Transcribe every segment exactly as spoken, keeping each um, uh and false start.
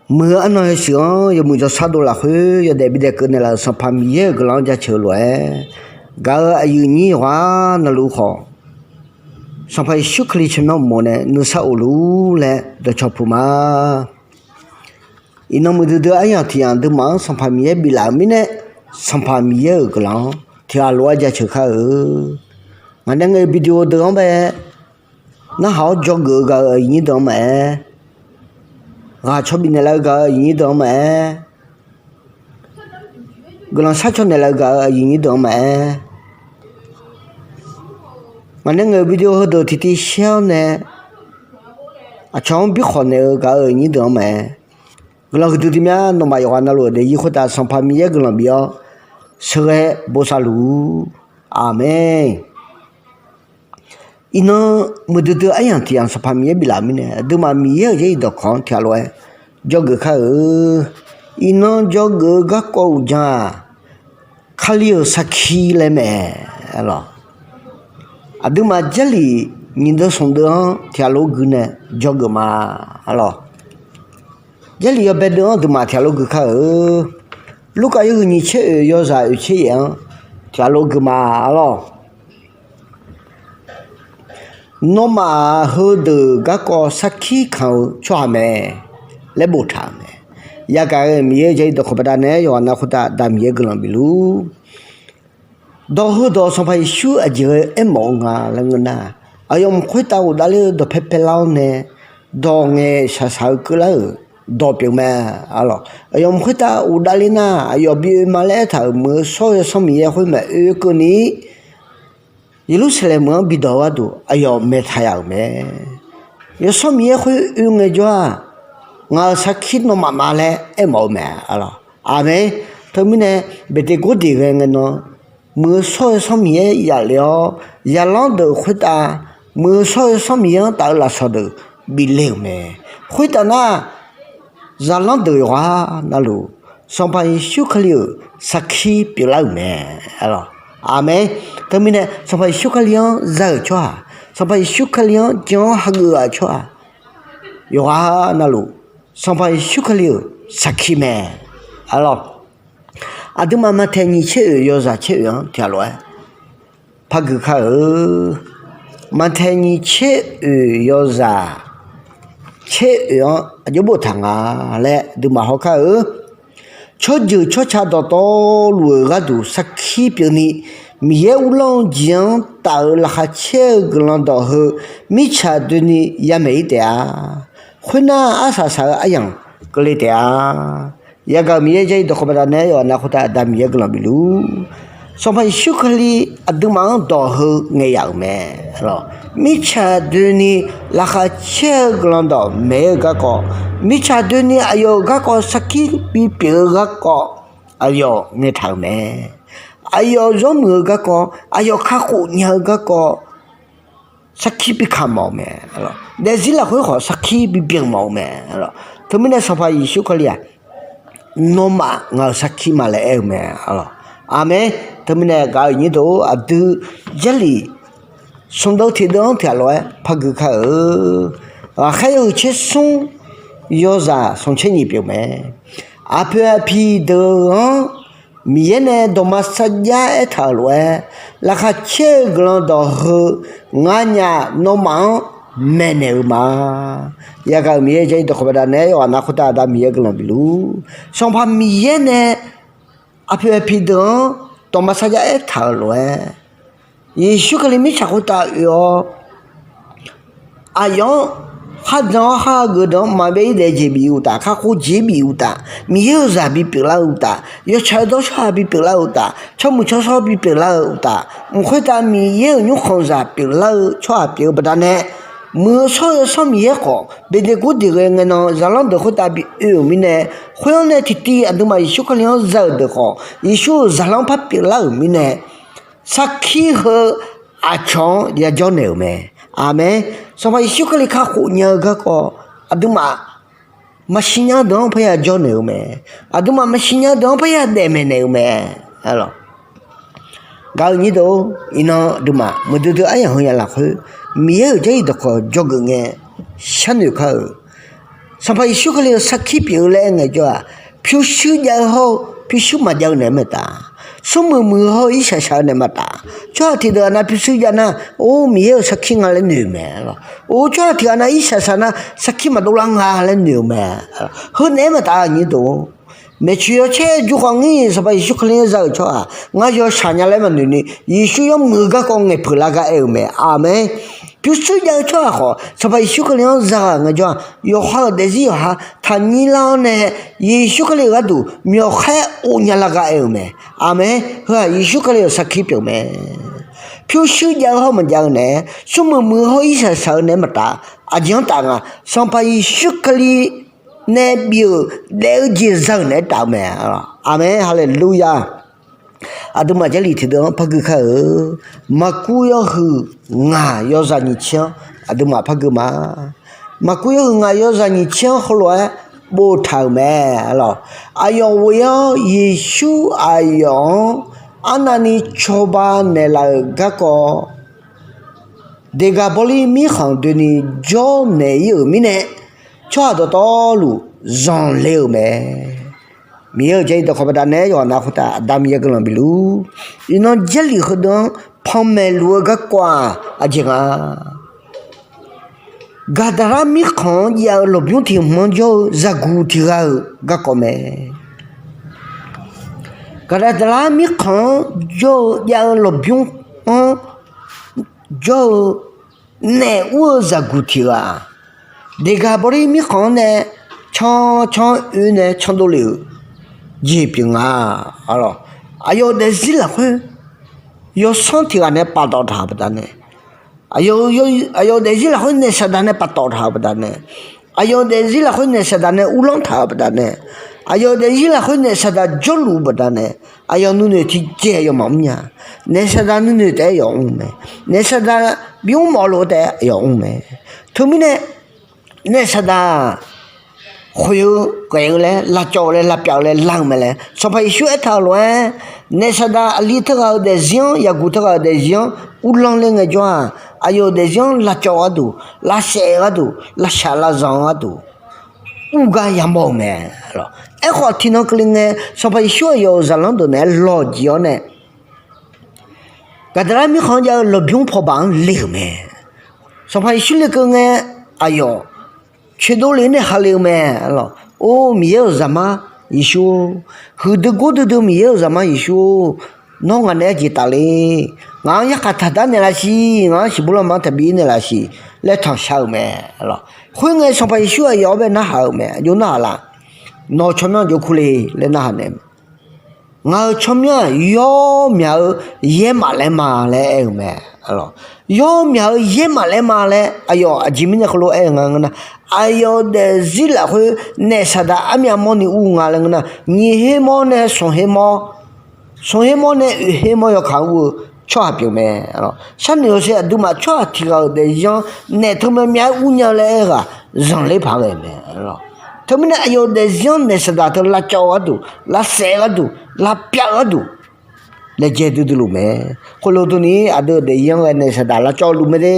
Muiq-eu arnan yawshuif-anr yawmuiq jawrshar dov lafkhoer yawdaef bidaef keuv naeqlaf-euq Sanqpaq Miqyaer-euq guiqlanq-anr jaceuq-eu lof-aer, gaq-euq aqyuif nyir yawqghaq navluf khawf, Sanqpaq Yeqsur Kali tsawrmyanr uqmov nae nuisar of luf-ur laer dawqcawq puq ma. Iqnan muiqdui dui aryamq tiq yamq aqduimaf-anr Sanqpaq Miqyaer biflaf-euq mirnae, Sanqpaq Miqyaer-euq guiqlanq-anr tiq ghaq lof-aer jaceuq kar-eu. Ngaq nae ngae-eu video deuq-anr bae narhaq-awr dzawgeuf-eu gaq-euq aqyuif nyir deuq-anr maqaer, ghaq caw bifnaeq laf-eu gaq-euq aqyuif nyir deuq-anr maqaer, guiqlanq sharcaw naeqlaf-eu gaq-euq aqyuif nyir deuq-anr maqaer, ngaq nae ngae-eu video heudeuq tiqtiv shaer-awr nae aqcawq-anr birkhawf naeq-eu gaq-euq aqyuif nyir deuq-anr maqaer, guiqlanq huiqdui dui mya nawmaf yawqghaq navluf-euq daefzir khoertav Sanqpaq Miqyaer guiqlanq bif-awr sheuqghae bosav luf-ur. Aqmeq. Iqnan muiqdui dui aryamq tiq yamq Sanqpaq Miqyaer biflaf-euq mirnae, aqduimaf Miqyaer-euq yaerdawq dawqkawq-anr tiq ghaq lof-aer dzawgeuf kar-eu. Iqnan dzawgeuf-eu garkawv uqdzan-aq, Kali-euq sarkir laer mae. Aqduimaf Jarlif nyiq deuv smq deuv-anr tiq ghaq lof gui nae dzawgeuf ma. Aqlawq, Jarlif yawbae deuv-anr aqduimaf tiq ghaq lof gui kar-eu. Lurkaf yawhuiq nyiq tser oeq yawzaq oeq tser yaef-anr tiq ghaq lof gui ma. Aqlawq, nawmaf heudeuq garkawv sarkir kamq-eu tsawrhaq mae laer boftaq-euq mae. Yagaq-euq Miqyaer-euq Jarlif dawqkawq baqdanae yawqghaq nav khoertav Aqda Miqyaer guiqlanq bif luf-ur. Dawq heudawq Sanqpaq Yeqsur aqjeq ghae aermawf-eu nga laer ngeur nar, aqyawf mq khoertav ghofdav ler-eu dawqpae paelar-awr nae, dawq ngaeqshaq shaq-eu keuvlar-euq dawq pyeuf mae. Aqlawq, aqyawf mq khoertav ghofdav ler nar, aqyawf bi oe ma laer aertaq-euq Muiq-eu shawr-eu Yawsanr Miqyaer khoer maeq oe keuvni, Yeqlursaqlaeq meuq-anr bidawq-eu gharduq aqyawf maeqtaq yaf-euq mae. Yawsanr Miqyaer khoer oe ngaejawr-aq, ngaq-euq sarkir nawmaf ma laer aermawf-eu mae. Aqlawq, aqmeq. Teumirnae, Beqteqgordeq ghae ngae nan, Muiq-eu shawr-eu Yawsanr Miqyaer yaf lef-awr, zaqlanr deuq khoertav Muiq-eu shawr-eu Yawsanr Miqyaer-anr taf-eu lafsawq deuq bif le-euq mae. Khoertaf nar, zaqlanr deuq yawqghaq navluf, Sanqpaq Yeqsur Kali-euq sarkir pyeuflar-euq mae. Aqmeq. Teumirnae Sanqpaq Yeqsur Kali-anr za-euq tsawrhaq, Sanqpaq Yeqsur Kali-anr jan-awr hageuf-eu tsawrhaq yawqghaq navluf, Sanqpaq Yeqsur Kali-euq sarkir mae. Aqlawq, aqduimaf Maqtaeq nyiq tser oeq yawzaq tser oeq-anr tiq ghaq lof-aer par gui kar-eu. Maqtaeq nyiq tser oeq yawzaq tser oeq-anr aqjox boftaq nga laer aqduimaf haw kar-eu. Tsawrjeuq tsawrca dawqtawvluf-euq gharduq sarkir pyeufni, Miqyaer uvlanr-eu jeq-anr taf-eu laqkhaq caer-eu guiqlanq dawq heu, mirtsaq doeni yamaeq-ir taef-a. Khoernar, arsaq saq-eu aryamq keuvle taef-a. Yagaq-euq Miqyaer Jarlif dawqkawq baqdanae yawqghaq nav khoertav Aqda Miqyaer guiqlanq bif luf-ur. Sanqpaq Yeqsur Kali aqduimaf-anr dawq heu ngaeq yaf-euq mae. Mirtsaq doeni laqkhaq caer-eu guiqlanq dawq maeq-ir-eu garkawv, mirtsaq doeni aqyawf-euq garkawv sarkir bipyeuf-eu garkawv aqyawf ngaeqtaq-euq mae. Aqyawf zawr muiq-eu garkawv, aqyawf kakhof nya-eu garkawv sarkir bi kamq mawf-eu mae. Daefzir lafkhoer khawf sarkir bi byanq mawf-eu mae. Teumirnae Sanqpaq Yeqsur Kali-aq, nawmaf ngaq-euq sarkir ma laer aer-eu mae. Aqmeq. Teumirnae gaq-euq nyir deuq-or, aqdui Jarlif smq deuv tiq deuv-anr tiq ghaq lof-aer par gui kar-eu. Ghaqkhaer yawhuiq tser smr yawzaq smq tser nyiq pyeuf mae. Aqpoeq aqpiq deuq-anr Miqyaer nae dawqma sarjax aertaq-euq lof-aer, laqkhaq caer-eu guiqlanq dawq heu nganyaf nawmaf-anr maeqnaeq-eu ma. Yagaq-euq Miqyaer Jarlif dawqkawq baqdanae yawqghaq nav khoertav Aqda Miqyaer guiqlanq bif luf-ur. Sanqpaq Miqyaer nae aqpoeq aqpiq deuq-anr dawqma sarjax aertaq-euq lof-aer, Yeqsur Kali mirtsaq khoertav oe-awr, aqyawf-anr kharjan-awr khar geuf deuq-anr maqbyav-ir daef jeq bif uqtaf, kakhof jeq bif uqtaf, Miqyaer-euq zaq bipyeuf lar-eu uqtaf, yawtsaq-eu dawr tsawrhaq bipyeuf lar-eu uqtaf, tsawrmuiq tsawrshawr bipyeuf lar-eu uqtaf, mq khoertav Miqyaer-euq nymrkhanqzaq pyeuflar-eu tsawrhaq pyeuf-eu baqdanae, Muiq-eu shawr-eu Yawsanr Miqyaer khawf, Beqteqgordeq ghae ngae nan zaqlanr deuq khoertav bi oe-euq mirnae, khoer-anr nae tiqtiv aqduimaf Yeqsur Kali-anr za-euq deuq khawf, Yeqsur-euq zaqlanr par pyeuflar-euq mirnae, sarkir heu aqcawq-anr yajawr naeq-euq mae. Aqmeq. Sanqpaq Yeqsur Kali kakhof nya-eu garkawv, aqduimaf maqsiq nya deuq-anr parya jawr naeq-eu mae. Aqduimaf maqsiq nya deuq-anr parya daef maeqnaeq-eu mae. Gaq-euq nyir deuq-or, iqnan aqduimaf muiqdui dui aryamq heu ya lafkhoer, Miqyaer-euq Jarlif dawqkawq dzawgeuf ngae sharnoeq kar-euq Sanqpaq Yeqsur Kali-euq sarkir pyeuf-eu laer aer ngaejawr-aq, pyurshuir jav-eu hawr-eu pyurshuir maqjav-eu naeq-aer maqtaf, smrmuiq muiq-eu hawr-eu irshaq shaq-eu naeq maqtaf. Tsawrhaq tiqdeuq-aq nav pyurshuir jav nar, or, Miqyaer-euq sarkir nga laer noeq-eu mae. Or, tsawrhaq tiqghaq nav irshaq shaq nar sarkir maqdov lar nga laer noeq-eu mae. Heu naeq-aer maqtaf, aqnyir deuq-or. Maeqtsoeq yawcaer jur khawf ngir Sanqpaq Yeqsur Kali-anr za-euq tsawrhaq ngar yawshaq nya laer maqnoeq ni, Yeqsur yawmuiq-eu garkawv ngaeqpeuq lar gar aer-eu mae. Aqmeq. Pyurshuir jav-eu tsawrhaq khawf Sanqpaq Yeqsur Kali-anr za ghaq ngaejawr-aq, yawqha-euq daefzir yawqha taqnyir lar-awr nae, Yeqsur Kali-euq gharduq myawqkhaer of nya lar gar aer-eu mae. Aqmeq. Heu-aq Yeqsur Kali-euq sarkir pyeuf mae. Pyurshuir jav-eu hawr maqjav-eu naeq-aer, smrmuiq muiq-eu hawr irshaq shaq-eu naeq-aer maqtaf. Aqjeq-anr taf nga, Sanqpaq Yeqsur Kali nae bif-euq daef-eu jeq za-euq naeq-aer taf-eu mae. Aqmeq, haleluya. Aqduimaf Jarlif tiqdeuq-anr par gui kar-eu, Maqkuv yawhuiq ngaq yawzaq nyiq tser-anr aqduimaf par gui ma. Maqkuv yawhuiq ngaq yawzaq nyiq tser-anr heulof-aer boftaq-euq mae. Aqyawf ghof-ir-awr Yeqsur aqyawf-anr arnavni cawba naeqlaf-euq garkawv, Deqgaqbawrlir mirkhanq doeni jawr naeq-ir-euq mirnae, tsawrhaq dawqtawvluf zanqle-euq mae. Miqyaer-euq Jarlif dawqkawq baqdanae yawqghaq nav khoertav Aqda Miqyaer guiqlanq bifluf. Iqnan Jarlif heudeuq-anr panmaeq luf-eu garkawv-aq aqjeq nga. Gaqdaqlar mirkhanq-anr jav-eu lawqbymr tiq hmq-anr jawr-eu zaqguq tiq ghaq-euq garkawv mae. Gaqdaqlar mirkhanq-anr jawr-eu jav-eu lawqbymr-anr jawr-eu naef ur-eu zaqguq tiq ghaq, Deqgaqbawrlir mirkhanq-anr nae can can oe nae candov lef-euq jeq pyeuf nga. Aqyawf-euq daefzir lafkhoer yawsanr tiq ghaq nae paftawf taq-euq baqdanae, aqyawf-euq daefzir lafkhoer naef saqdaq nae paftawf taq-euq baqdanae, aqyawf-euq daefzir lafkhoer naef saqdaq nae uvlanr taq-euq baqdanae, aqyawf-euq daefzir lafkhoer naef saqdaq jawrluf-eu baqdanae, aqyawf nuinoeq tiqjeq aqyawfmaf mr nya. Naef saqdaq nuinoeq taef-aer yawf mr mae. Naef saqdaq bimr mawf lof-eu taef-aer yawf mr mae. Teumirnae naef saqdaq khoeq-eu ghae-eu laer lavcawv-eu laer lavpyav-eu laer lar-eu mae laer Sanqpaq Yeqsur aertaq-euq lof-aer, naef saqdaq aqli teughaq-euq daefzir-anr, yaqguq teughaq-euq daefzir-anr uvlanr ler ngaejawr-aq, aqyawf-euq daefzir-anr lavcawv-eu gharduq, lavsaef-eu gharduq, lavshaq lavzanq-eu gharduq, uvgar yamawr-euq mae. Aerkhawf tiqnan keuvle ngae, Sanqpaq Yeqsur aqyawf-euq zaqlanr deuq naeq-aer lawq jeq-awr nae, Gaqdaqlar mirkhanq-anr jav-eu lawqbymr pawbaq-anr le-euq mae. Sanqpaq Yeqsur lekeuv ngae, aqyawf coeqdov lef nae hale-eu mae. Or, Miqyaer-euq Zaqmar Yeqsur-or, huiqdui gordui dui Miqyaer-euq Zaqmar Yeqsur-or, nawr ngaq naeq-aer jeq tafle. Ngaq-anr yarkhaq taqdar naeqlaf siq, ngaq-anr siqbur lanma taqbi naeqlaf siq laer tanqshar-euq mae. Khoerngae Sanqpaq Yeqsur aqyawf-anr bae narhaq-euq mae. Aqjox narhaq laf? Nawq-euq tsawrmyanr aqjox kur le laer narhaq naeq-eu mae. Ngaq-euq tsawrmyanr-aq yawr myaq-eu yaermaf laer ma laer aer-euq mae. Yawr myaq-eu yaermaf laer ma laer aqyawf aqjeq mirnae heulof-aer aer-eu nga ngeur nar, aqyawf-euq daefzir lafkhoer naef saqdaq armyav mawrni ur nga laer ngeur nar, nyiq her mawr nae smq her mawr, smq her mawr nae oeq her mawr yawkaq ur-eu tsawrhaq pyeuf mae. Sharnoeq hawsher aqduimaf tsawrhaq tiq ghaq-euq daefzir-anr naef teu myav myav-aer ur nya-eu laer aer-eu ghaq zanqler paq ghae mae. Teumirnae aqyawf-euq daefzir-anr naef saqdaq teu lavcawv-eu gharduq, lavsaef-eu gharduq, lavpyav-eu gharduq laejae duidui luf mae. Khoerlof durni aqdui-euq daefzir-anr ghae naef saqdaq lavcawv luf mae de,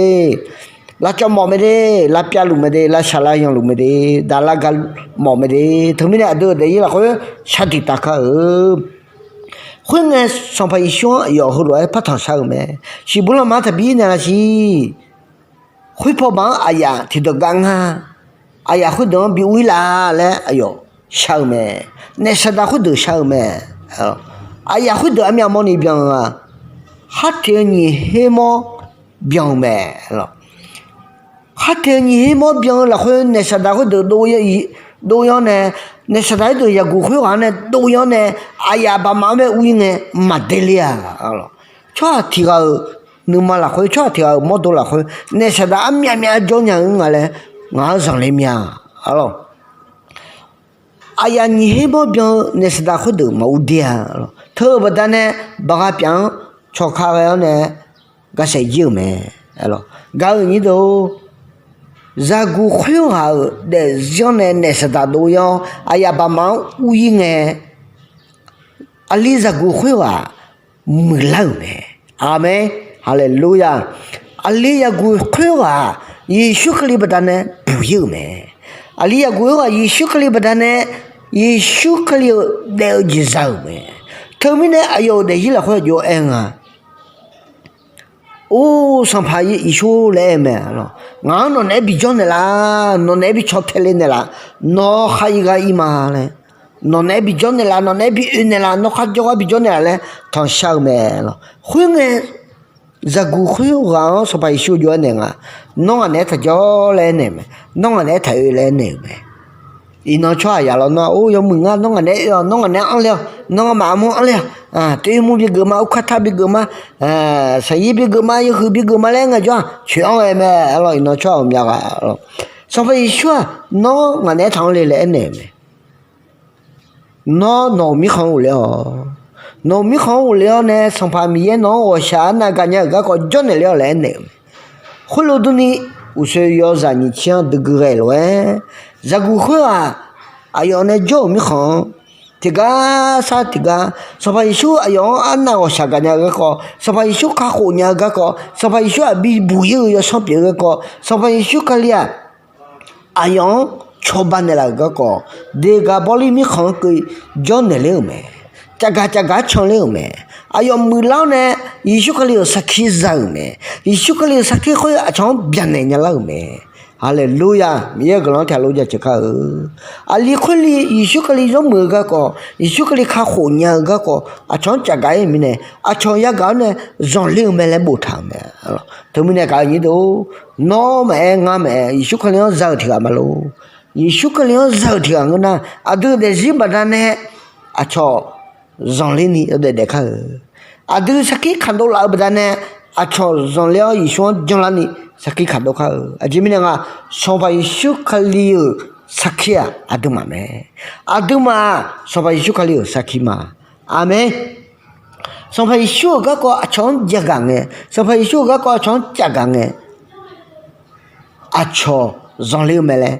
lavcawv mawf mae de, lavpyav luf mae de, lavshaq lavyanq luf mae de, daq lavga mawf mae de. Teumirnae aqdui-euq daefzir lafkhoer shar tiq taf kar-eu Khoerngae, Sanqpaq Yeqsur-anr aqyawf heulof-aer partanq shar-eu mae. Siqbur lanma-anr taqbi naeqlaf siq. Khoerpaw baq-anr aqyaf tiqdeuq gar nga. Aqyaf khoerdeuq-anr bi ur-ir laf laer aqyawf shar-eu mae. Naef saqdaq khoerdeuq shar-eu mae. Aqyaf khoerdeuq armyav mawrni byan-eu nga. Khar teq-eu nyiq her mawr byan-eu mae. Khar teq-eu nyiq her mawr byan-eu lafkhoer naef saqdaq khoerdeuq dov-ir-awr nae, naef saqdaq khoerdeuq yaqguq khoerghaq-anr nae dov-ir-awr nae, aqyaf baqmaf-anr bae ur-ir ngae maqder ler-a. Tsawrhaq tiq ghaq-euq nuima lafkhoer, tsawrhaq tiq ghaq-euq mawrdo lafkhoer naef saqdaq armyav myav jawr nya-eu nga laer ngaq-anr zanqler mya. Aqyaf nyiq her mawr byan-eu naef saqdaq khoerdeuq maqur der-a. Teu-euq baqdanae baqgha pyaf-anr cawqka ghae-awr nae gasaef jir-euq mae. Gaq-eu nyir deuq-or, zaqguq khoerghaq-euq daefzir-anr nae naef saqdaq dov-ir-awr aqyaf baqmaf-anr ur-ir ngae, aqli zaqguq khoerghaq muiqlar-euq mae. Aqmeq. Haleluya. Aqli zaqguq khoerghaq Yeqsur Kali baqdanae buq-ir-euq mae. Aqli yaqguq khoerghaq Yeqsur Kali baqdanae, Yeqsur Kali-euq daef-eu jeq za-euq mae. Teumirnae aqyawf-euq daefzir lafkhoer aqjox-aer nga, Or, Sanqpaq Yeqsur laer aer-eu mae. Ngaq-anr nawq naeq-aer bijawr naeqlaf, nawq naeq-aer bi caw tae le naeqlaf, nawq khar ir ghar ir ma laer. Nawq naeq-aer bijawr naeqlaf, nawq naeq-aer bi oe naeqlaf, nawr khar jawrgar bijawr naeqlaf laer tanqshar-eu mae lawq. Khoerngae, zaqguq khoerghaq-anr Sanqpaq Yeqsur jov-aer naeq nga, Nawr ngaq naeq-aer taqjawr laer aernaeq-euq mae. Nawr ngaq naeq-aer taqoe laer aernaeq-euq mae. Iqnan tsawrhaq yaf lawr nar, Or, yawmuiq ngar nawr ngaq naeq-aer oe-awq, nawr ngaq naeq-aer anr le-awq, nawr ngamaf armur anr le-awq, toer mur bigeuf ma, urkar tar bigeuf ma, saqyir bigeuf ma, yawhuiq bigeuf ma laer ngaejawr-aq coeq anr ghae mae lawq. Iqnan tsawrhaq ghawqmya ghaq lawq. Sanqpaq Yeqsur-aq, Nawr ngaq naeq-aer taq anr le laer aernaeq-euq mae. Nawr nawq-euq mirkhanq-anr ghofle-awq. Nawq-euq mirkhanq-anr ghofle-awr nae Sanqpaq Miqyaer nawq-anr ghawqshaq arnav gaqnya-euq garkawv jawrnaeq le-awq laer aernaeq-euq mae. Khoerlof durni, uqsoe yawzaq nyiq tser-anr duidui ghae lof-aer, zaqguq khoerghaq aqyawf nae jawr-euq mirkhanq-anr tiqgar sar tiqgar, Sanqpaq Yeqsur aqyawf-anr arnav ghawqshaq gaqnya-eu garkawv, Sanqpaq Yeqsur kakhof nya-eu garkawv, Sanqpaq Yeqsur aqbi buq-ir-eu yawsanr pyeuf-eu garkawv, Sanqpaq Yeqsur Kali-aq, aqyawf-anr cawba naeqlaf-euq garkawv, deqgaq bawrlir mirkhanq-anr keuv jawrnaeq ler-euq mae. Cavgaq cavgaq-aer canler-euq mae. Aqyawf muiqlar-awr nae Yeqsur Kali-euq sarkir za-euq mae. Yeqsur Kali-euq sarkir khoer aqcawq-anr byaqnaeq nyalar-euq mae. Haleluya! Miqyaer-euq guiqlanq-anr tiq ghaq lof jaceuq kar-eu. Aqli khoerli Yeqsur Kali yawmuiq-eu garkawv, Yeqsur Kali kakhof nya-eu garkawv aqcawq-anr cavgaq-ir-euq mirnae, aqcawq yagaq-awr nae zanqler-eu mae laer boftaq-euq mae. Teumirnae gaq-eu nyir deuq-or, nawr maqaer ngar maqaer Yeqsur Kali-anr za-euq tiq ghaq ma lor. Yeqsur Kali-anr za-euq tiq ghaq ngeur nar, aqdui daefzir baqdanae aqcawq zanqler ni yawdaef daef kar-eu. Aqdui sarkir kaqdov laf-eu baqdanae aqcawq zanqler-awr Yeqsur-anr janlarni sarkir kaqdov kar-eu. Aqjeq mirnae nga, Sanqpaq Yeqsur Kali-euq sarkir-aq aqduimaf mae. Aqduimaf-aq Sanqpaq Yeqsur Kali-euq sarkir ma. Aqmeq. Sanqpaq Yeqsur-euq garkawv aqcawq-anr jagaq ngae, Sanqpaq Yeqsur-euq garkawv aqcawq-anr cavgaq ngae, aqcawq zanqler-eu mae laer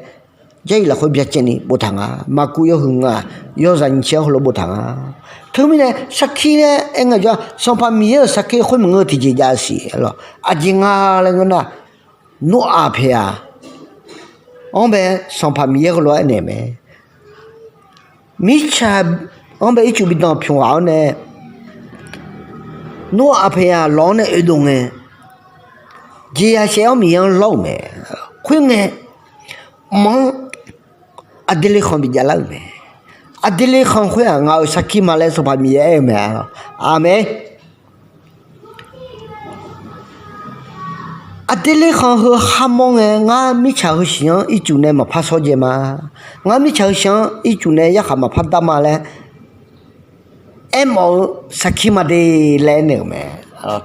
Jarlif lafkhoer byacaevni boftaq nga. Maqkuv yawhuiq ngaq yawzaq nyiq tser-anr heulof boftaq nga. Teumirnae sarkir laer aer ngaejawr-aq, Sanqpaq Miqyaer-euq sarkir khoer maqngeur-eu tiqjeq jav-eu siq lawq. Aqjeq nga laer ngeur nar, Noraq paeq-aq, anr bae Sanqpaq Miqyaer heulof-aer aernaeq mae. Mirtsaq anr bae ircuf bi dan pyawq ghaq-awr nae, Noraq paeq-aq lawq-anr nae oedov ngae, jeqzaq shaef-awr Miqyaer-anr lawr-euq mae. Khoerngae, mq-anr aqdui le khanq bi javlar-euq mae. Aqdui le khanq khoer-aq ngaq-euq sarkir ma laer Sanqpaq Miqyaer aer-eu mae. Aqmeq. Aqdui le khanq heu kharmawr ngae, ngar mirtsaq heu siq-anr ircuf nae maqpar shawr jae ma. Ngar mirtsaq heu siq-anr ircuf nae yarkhaq maqpar dar ma laer aermawf-eu sarkir ma de laer aernaeq-euq mae.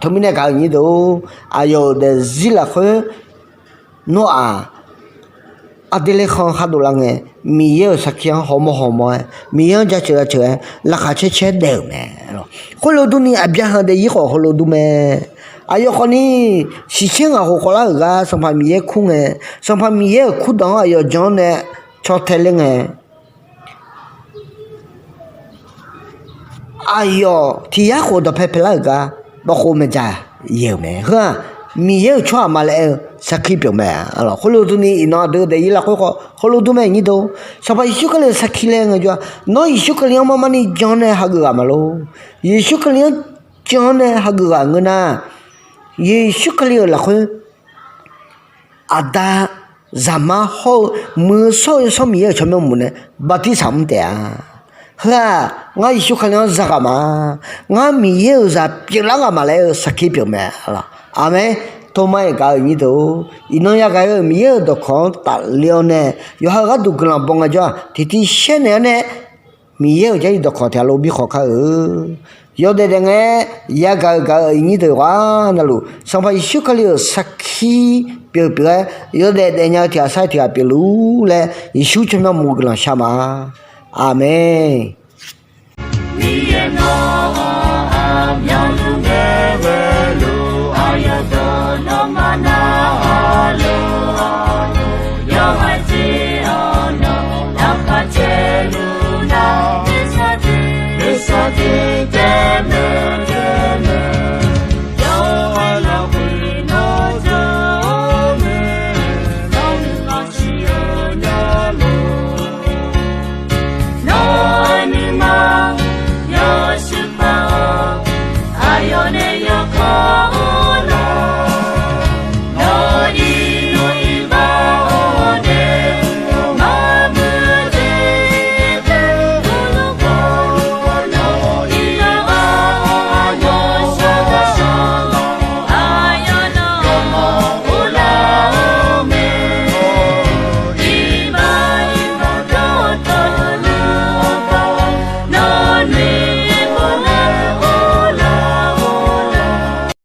Teumirnae gaq-eu nyir deuq-or, aqyawf-euq daefzir lafkhoer Noraq aqdui le khanq khardov lar ngae, Miqyaer-euq sarkir-anr hawmawr hawmawr-aer, Miqyaer-anr jaceuq jaceuq-aer, laqkhaq caer caer daef-euq mae. Khoerlof durni, Aqbyaqhaq daefzir khawf heulof dur mae. Aqyawf khawfni, shiqsaer ngaq khof khawflar-euq gar Sanqpaq Miqyaer kur ngae, Sanqpaq Miqyaer-euq kurdanq-anr aqyawf jan-anr nae caw tae ler ngae, aqyawf tiq yar khof dawqpae paelar-euq gar dawvkhof maeqdzaq yaeq-euq mae. Heu-aq, Miqyaer-euq tsawrhaq ma laer aer-eu sarkir pyeuf mae. Khoerlof durni, iqnan aqdui daefzir lafkhoer khawf heulof dur mae nyir deuq. Sanqpaq Yeqsur Kali-euq sarkir laer ngaejawr-aq, nawr Yeqsur Kali-anr marmar ni jan nae hageuf ghaq ma lor. Yeqsur Kali-anr jan nae hageuf ghaq ngeur nar, Yeqsur Kali-euq lafkhoer Aqda, Zaqmar hawr-eu Muiq-eu shawr-eu Yawsanr Miqyaer-euq tsawrmyanr muf nae bartirsaq mr taef-a. Heu-aq, ngar Yeqsur Kali-anr za ghaq ma. Ngar Miqyaer-euq zaq pyeuflar ghaq ma laer-eu sarkir pyeuf mae. Aqmeq. Toma-iq gaq-eu nyir deuq-or, iqnan yagaq-eu Miqyaer-euq dawqkawq-anr tafler-awr nae, yawqha-euq gharduq guiqlanq baw ngaejawr-aq, tiqtiv shaer naeq-awr nae, Miqyaer-euq Jarlif dawqkawq tiq ghaq lof bi khawq kar-eu. Yawdaef daef ngae, yagaq-eu gaq-eu aqyuif nyir deuq ghaq navluf, Sanqpaq Yeqsur Kali-euq sarkir pyeuf pyeuf-aer, yawdaef daef nya-eu tiq ghaq sar-eu tiq ghaq pyeufluf-ur laer, Yeqsur tsawrmyanr muf guiqlanq shar ma. Aqmeq. Miqyaer nawq-anr aqmyanluf ngae, ghaeluf aqyawfdawq nawmaf nar-awq lof-awq, yawhaiq jeq-awr nawq laqkhaq caer luf